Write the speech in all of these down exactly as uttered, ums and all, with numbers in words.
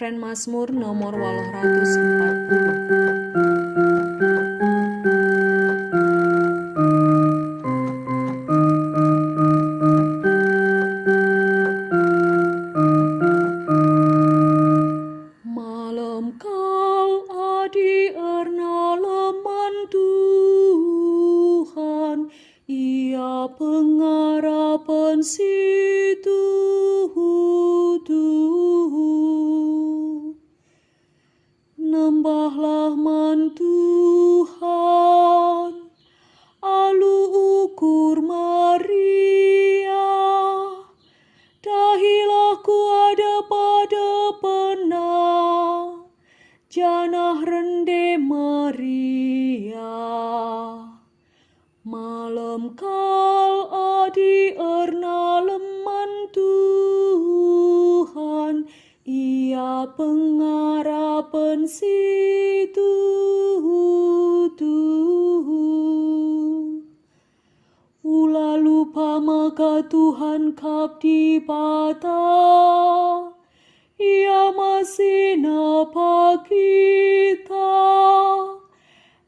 Peren Masmur nomor waluh ratus empat puluh. Malem kal adi ernalem man Tuhan, ia pengarapen si tuhu-tuhu. Nembahlah man Tuhan alu ukur meriah, dahilah ku adep-adepenNa, janah rende meriah. Malem kal adi ernalem man Tuhan, ia pengarapen si tuhu-tuhu. Ula lupa maka Tuhan kap Dibata, Ia me si nepa kita,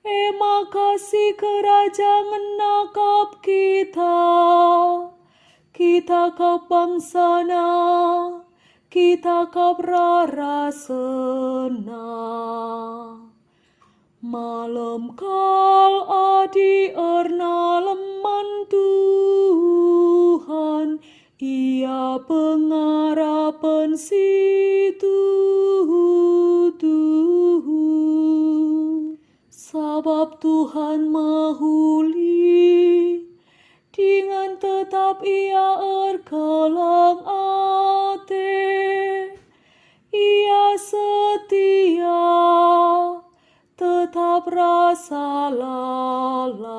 e maka sikerajangenNa kap kita. Kita kap bangsaNa, kita kap rarasenNa. Malem kal adi ernalem man Tuhan, ia pengarapen si tuhu-tuhu. Sabap Tuhan mehuli, dingen tetap Ia erkeleng ate. Ia setia, tetap rasa lalap.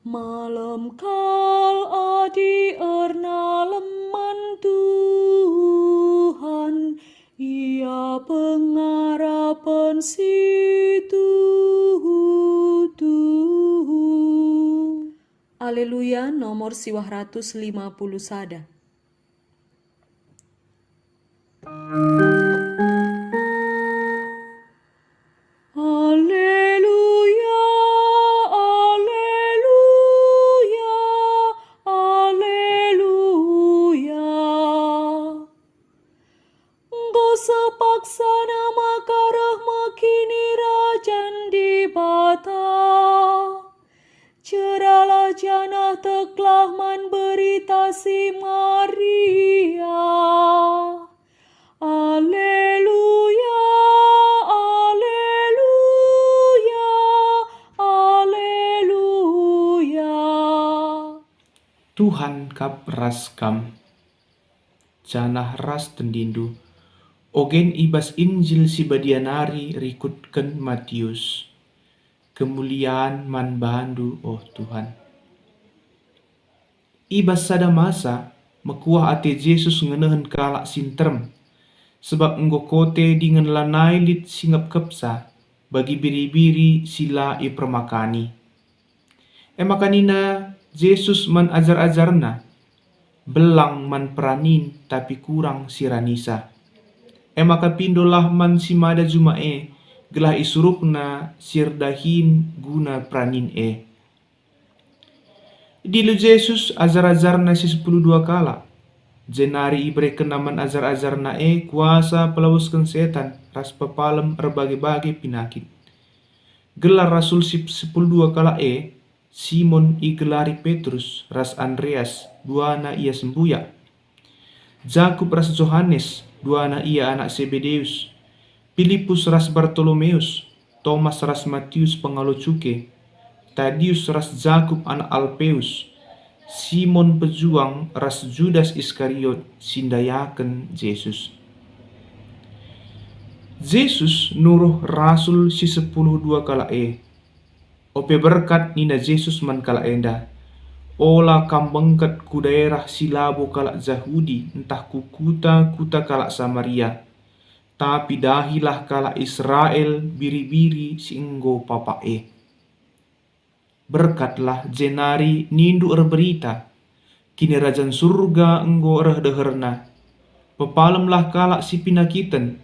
Malem kal adi ernalem man Tuhan, ia pengarapen si tuhu-tuhu. Aleluya, nomor siwah ratus lima puluh sada. Aleluya, aleluya, aleluya. Enggo sepaksana maka reh me Kinirajan Dibata. Ceralah janah teklah man Berita Si Meriah. Aleluya, aleluya, aleluya. Tuhan kap ras kam, janah ras tendindu, ogen i bas Injil si Badia nari rikutken Matius. Kemulian man bandu, oh Tuhan. I bas sada masa, mekuah ate Jesus ngenehen kalak si nterem, sebab enggo kote dingen lanai lit si ngepkepsa bagi biri-biri si la ipermakani. E maka nina Jesus man ajar-ajarNa, "Belang man peranin, tapi kurang si ranisa. E maka pindolah man si mada juma e, gelah isuruhna si erdahin guna peranin e." Idilo Jesus ajar-ajarNa si sepuluh dua kalak, jenari iberekenNa man ajar-ajarNa e kuasa pelawesken setan ras pepalem erbage-bage pinakit. Gelar rasul si sepuluh dua kalak e, Simon igelari Petrus, ras Andreas, duana ia sembuyak. Jakup ras Johanes, duana ia anak Sebedeus. Pilipus ras Bartolomeus, Tomas ras Matius pengalo cuke, Tadius ras Jakup anak Alpeus, Simon pejuang ras Judas Iskariot si ndayaken Jesus. Jesus nuruh rasul si sepuluh dua kalak e. Ope berkat nina Jesus man kalak enda, "Ola kam bengket ku daerah si labo kalak Jahudi ntah ku kuta-kuta kalak Samaria, tapi dahilah kalak Israel biri-biri si enggo papak e. Berkatlah jenari nindu erberita, Kinirajan Surga enggo reh deherna. Pepalemlah kalak si pinakiten,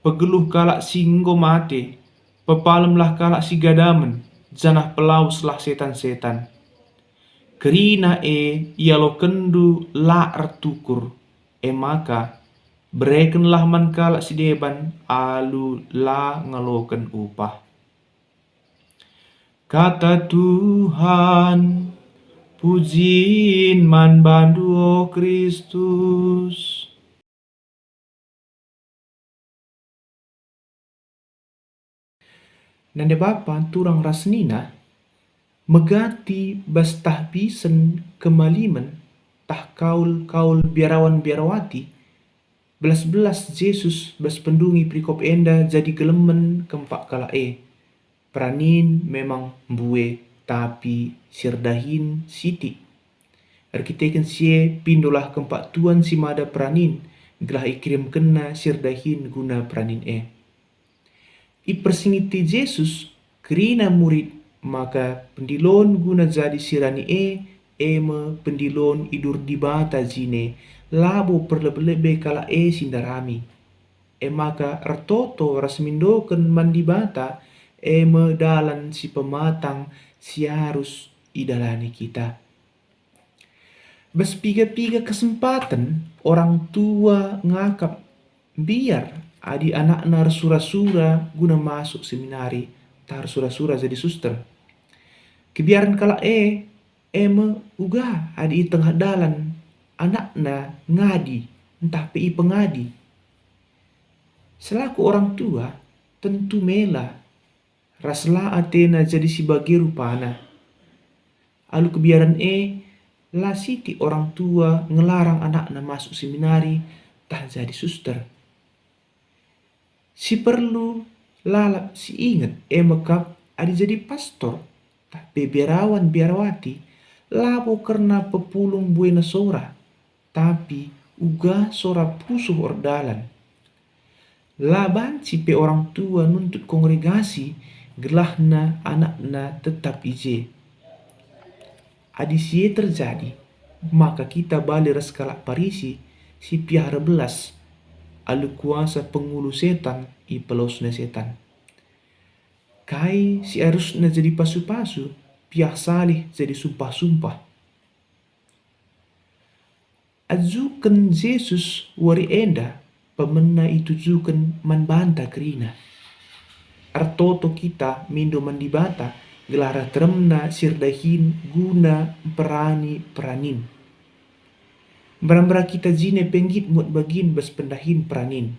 pegeluh kalak si enggo mate, pepalemlah kalak si gadamen, janah pelaweslah setan-setan. Kerina e ialokenndu la ertukur, e maka berekenlah man kalak si deban alu la ngaloken upah. Kata Tuhan, pujin man bandu, o Kristus. Nande bapa turang ras senina, megati bas tahbisen kemalimen tah kaul-kaul biarawan-biarawati, belas-belas Jesus bas pendungi perikop enda jadi gelemen kempak kalak e. Peranin memang mbue, tapi si erdahin sitik. Erkiteken si e, pindolah kempak tuan si mada peranin, gelah ikirimkenna si erdahin guna peranin e. Ipersingeti Jesus kerina murid maka pendilon guna jadi si rani e, e me pendilon idur Dibata jine, labo perlebe-lebe kalak e si ndarami. E maka ertoto ras mindoken man Dibata, e me dalan si pematang si arus idalani kita. Bas piga-piga kesempaten orang tua ngakap mbiar adi anakna ersura-sura guna masuk seminari, tah ersura-sura jadi suster. Kebiaren kalak e, e me uga adi i tengah dalan anakna ngadi ntah pe ipengadi. Selaku orang tua, tentu mela ras la atena jadi si bage rupana. Alu kebiaren e, la sitik orang tua ngelarang anakna masuk seminari tah jadi suster. Si perlu lalap si inget e me kap adi jadi pastor tah pe biarawan biarawati, labo kerna pepulung buena sora, tapi uga sora pusuh erdalan. La banci pe orang tua nuntut kongregasi gelahna anakna tetap i je. Adi si e terjadi, maka kita bali ras kalak Parisi si piah erbelas alu kuasa pengulu setan ipelawesna setan. Kai si arusna jadi pasu-pasu, piah salih jadi sumpah-sumpah. Ajuken Jesus wari enda pemena itujuken man banta kerina. Ertoto kita mindo man Dibata gelah reh teremna si erdahin guna mperani peranin. Mbera-mbera kita jine pe nggit muat bagin bas pendahin peranin.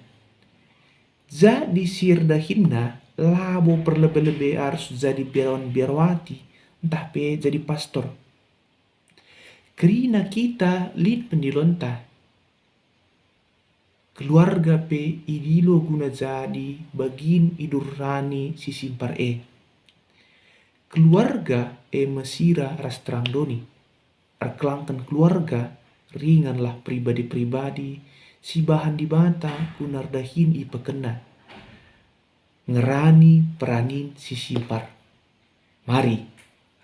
Jadi si erdahinna labo perlebe-lebe arus jadi biarawan-biarawati ntah pe jadi pastor. Kerina kita lit pendilonta. Keluarga pe idilo guna jadi bagin idur rani si simpar e. Keluarga e me sira ras terang doni. Erkelangken keluarga, ringanlah pribadi-pribadi si bahan Dibata guna erdahin ipekenna. Ngerani peranin si simpar. Mari,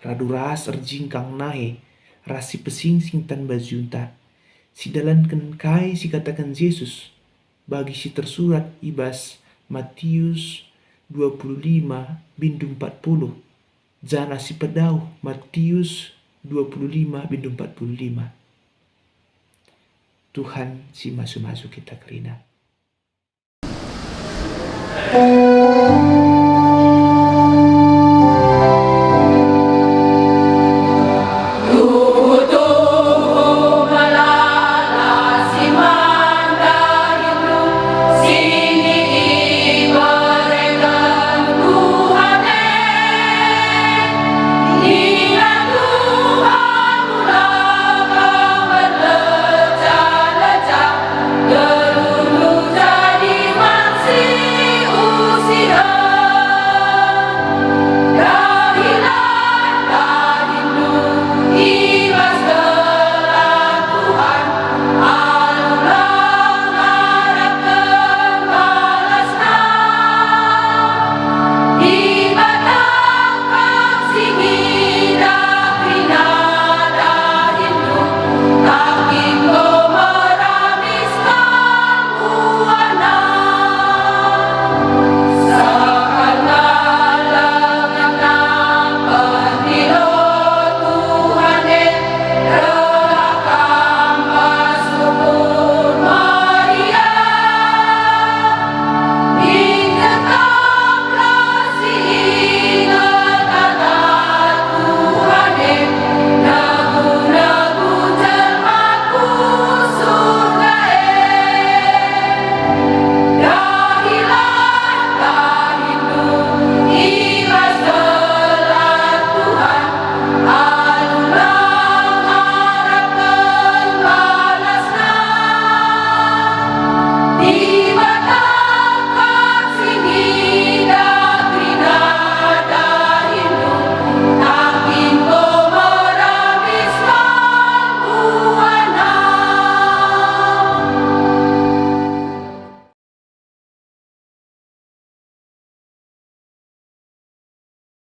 radu ras erjingkang nahe ras si pesingsing tan bajunta, sidalanken kai si kataken Jesus bagi si tersurat i bas Matius dua puluh lima bindu empat puluh, janah si pedauh Matius dua puluh lima bindu empat puluh lima. Tuhan si masu-masu kita kerina.